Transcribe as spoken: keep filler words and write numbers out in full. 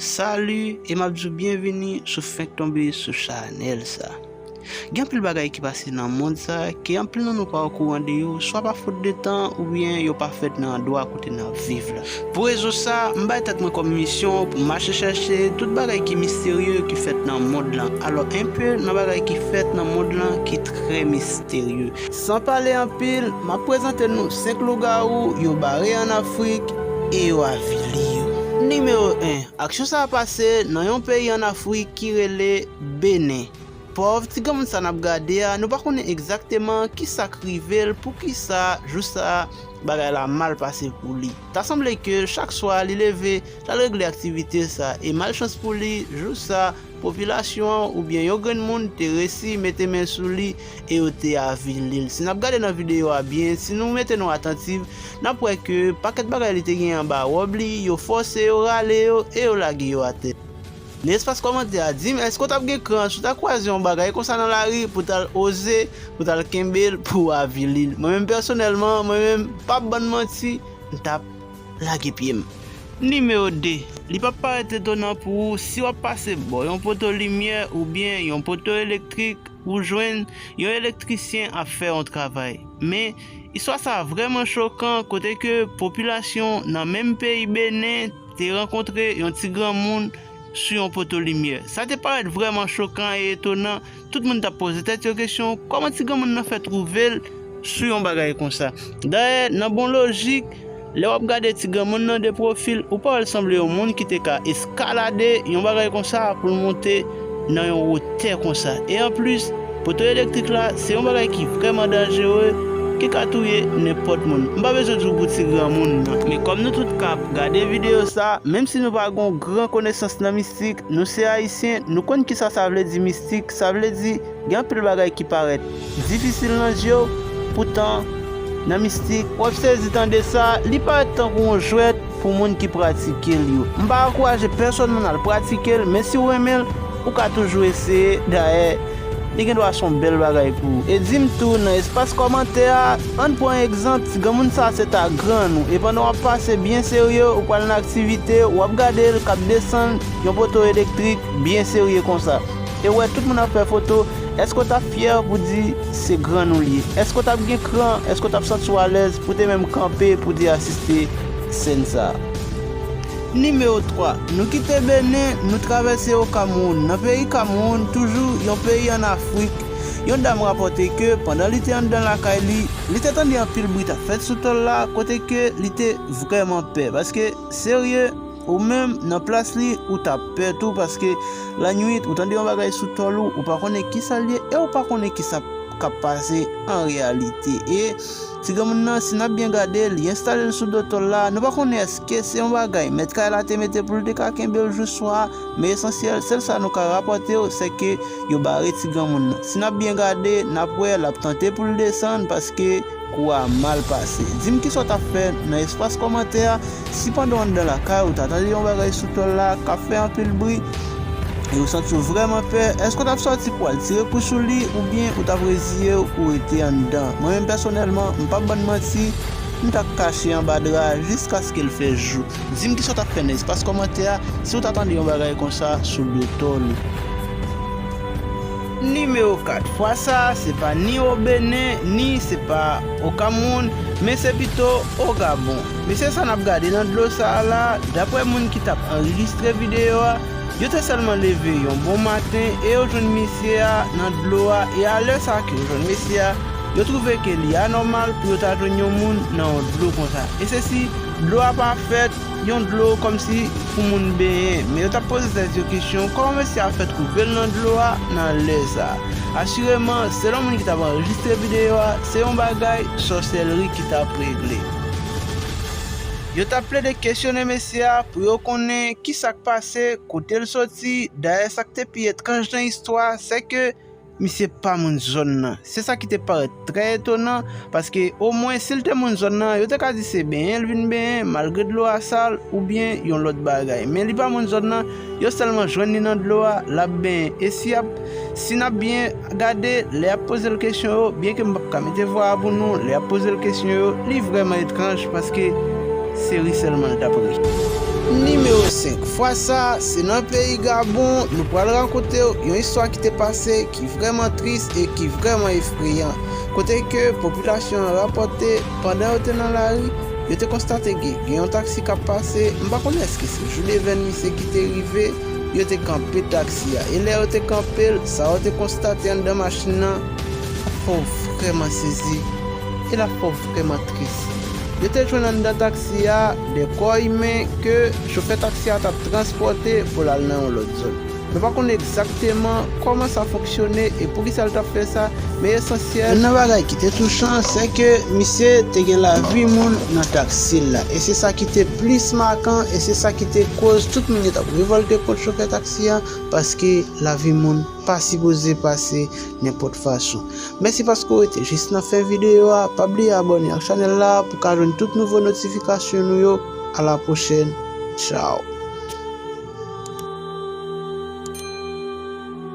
Salut, e m ap di w byenvini si w fenk tonbe sou chanèl sa. Gen anpil bagay ki pase nan mond sa ke anpil nan nou pa okouran de yo, swa pa fot de tan oubyen yo pa fèt nan andwa kote n ap viv la. Pou rezon sa, m bay tèt mwen kòm misyon pou m mache chèche tout bagay ki misterye ki fèt nan mond lan. Alò, enpe nan bagay ki fèt nan mond lan ki trè misterye. San pale anpil, m ap prezante nou senk lougawou yo bare ann Afrik e yo avili yo. Nimewo en, aksyon sa a pase nan yon peyi ann Afrik ki rele Benen. Pòv ti granmoun sa n ap gade a, nou pa konnen egzakteman ki sa k rive l, poukisa jou sa a bagay la mal pase pou li. Ta sanble ke chak swa li leve, l al regle aktivite sa, e malchans pou li, jou sa, popilasyon an oubyen yon grenn moun te resi mete men sou li e yo te avili l. Si n ap gade nan videyo a byen, si nou mete nou atantiv, n ap wè ke pakèt bagay li te gen anba wòb li, yo fòse yo rale yo e yo lage yo atè. Nan espas kòmantè a, di m èske w t ap gen kran si w ta kwaze yon bagay konsa nan lari pou w t al oze, pou w t al kenbe l, pou w avili l. Mwen menm pèsonèlman, mwen menm, p ap bann manti, m t ap lage pye m. Nimewo de, li p ap parèt etonan pou ou si w ap pase bò yon poto limyè oubyen yon poto elektrik, ou jwenn yon elektrisyen ap fè yon travay. Men, istwa sa a vrèman chokan, kote ke popilasyon nan menm peyi Benen te rankontre yon ti granmoun sou yon poto limyè. Sa te parèt vrèman chokan e etonan. Tout moun t ap poze tèt yo kesyon, kòman ti granmoun nan fè twouve l sou yon bagay konsa? Dayè, nan bon lojik, lè w ap gade ti granmoun nan de pwofil, ou pa wè l sanble yon moun ki te ka eskalade yon bagay konsa pou l monte nan yon wotè konsa. E anplis, poto elektrik la, se yon bagay ki vrèman danjere, ki ka touye nenpòt moun. M pa bezwen di w pou ti granmoun nan. Men kòm nou tout k ap gade videyo sa, menm si nou pa gen yon gran konesans nan mistik, nou se Ayisyen, nou konn kisa sa vle di mistik, sa vle di gen anpil bagay ki parèt difisil nan zye w, poutan, nan mistik, w ap sezi tande sa, li parèt tankou yon jwèt pou moun ki pratike l yo. M pa ankouraje pèsonn moun al pratike l, men si w renmen l, ou ka toujou eseye. Dayè, li gen dwa se yon bèl bagay pou ou. E di m tou, nan espas kòmantè a, ann pran egzanp, ti granmoun sa se ta grann ou, e pandan w ap pase byen serye, ou pral nan aktivite, w ap gade l k ap desann yon poto elektrik byen serye konsa. E w wè tout moun ap fè foto, èske w t ap fyè pou di se grann ou l ye? Èske w t ap gen kran? Èske w t ap santi w alèz pou te menm kanpe pou te asiste sèn sa a? Nimewo twa, nou kite Benen, nou travèse o Kamewoun. Nan peyi Kamewoun, toujou yon peyi ann Afrik, yon dam rapòte ke pandan li te anndan lakay li, li te tande anpil bri t ap fèt sou tòl la, kote ke li te vrèman pè, paske serye, ou menm, nan plas li, ou t ap pè tou, paske lannuit, ou tande yon bagay sou tòl ou, ou pa konnen kisa l ye, e ou pa konnen kisa k ap pase an reyalite. E ti granmoun nan, si n ap byen gade, li enstale l sou do tòl la, nou pa konnen èske se yon bagay mèt kay la te mete pou l te ka kenbe l jous swa, men esansyèl, sèl sa nou ka rapòte w, se ke yo bare ti granmoun nan. Si n ap byen gade, n ap wè l ap tante pou l desann, paske kou a mal pase. Di m kisa w t ap fè nan espas kòmantè a si pandan w anndan lakay ou ta tande yon bagay sou tòl la k ap fè anpil bri e ou santi w vrèman pè. Èske w t ap sòti pou al tire kou sou li oubyen ou t ap reziye w pou w rete anndan? Mwen menm pèsonèlman, m p ap bann manti, m t ap kache anba dra jiskaske l fè jou. Di m kisa w t ap fè nan espas kòmantè a si w ta tande yon bagay konsa sou do tòl ou. Nimewo kat, fwa sa a, se pa ni o Benen, ni se pa o Kamewoun, men se pito o Gabon. Mesye sa n ap gade nan dlo sa a la, daprè moun ki t ap anrejistre videyo a, yo te sèlman leve yon bon maten e yo jwenn mesye a nan dlo a, e a lè sa a ke yo jwenn mesye a, yo twouve ke li anòmal pou yo ta jwenn yon moun nan yon dlo konsa. E se si dlo a pa fèt yon dlo kòmsi pou moun benyen, men yo t ap poze tèt yo kesyon kòman mesye a fè twouve l nan dlo a nan lè sa a. Asireman, selon moun ki t ap anrejistre videyo a, se yon bagay sòsèlri ki t ap regle. Yo t ap plede kesyone mesye a pou yo konnen kisa k pase, kote l soti. Dayè, sa k te pi etranj nan istwa a, se ke misye pa moun zòn nan. Se sa ki te parèt trè etonan, paske omwen si l te moun zòn nan, yo te ka di se benyen l vin benyen, malgre dlo a sal, oubyen yon lòt bagay. Men li pa moun zòn nan, yo sèlman jwenn li nan dlo a, l ap benyen. E si ap, si n ap byen gade, lè y ap poze l kesyon yo, byenke m p ap ka mete vwa a pou nou, lè y ap poze l kesyon yo, li vrèman etranj, paske se ri sèlman l t ap ri. Nimewo senk. Fwa sa, se nan peyi Gabon, nou pral rakonte w yon istwa ki te pase ki vrèman tris e ki vrèman efreyan. Kote ke popilasyon an rapòte, pandan yo te nan lari, yo te konstate gen, gen yon taksi k ap pase, m pa konnen èske se jou de venn misye ki te rive, yo te kanpe taksi a. E lè yo te kanpe l, sa yo te konstate anndan machin nan, l ap fè w vrèman sezi, e l ap fè w vrèman tris. Yo te jwenn anndan taksi a de kò imen ke chofè taksi a t ap transpòte pou l al nan yon lòt zòn. Nou pa konn egzakteman kòman sa fonksyone e poukisa l t ap fè sa, men esansyèl. Youn nan bagay ki te touchan, se ke misye te gen lavi moun nan taksi l la. E se sa ki te plis makan, e se sa ki te koz tout moun yo t ap revòlte kont chofè taksi a, paske lavi moun pa sipoze pase nenpòt fason. Mèsi paske w rete jis nan fen videyo a. Pa bliye abòne ak chanèl la pou ka jwenn tout nouvo notifikasyon nou yo. A la pwochèn. Tchao.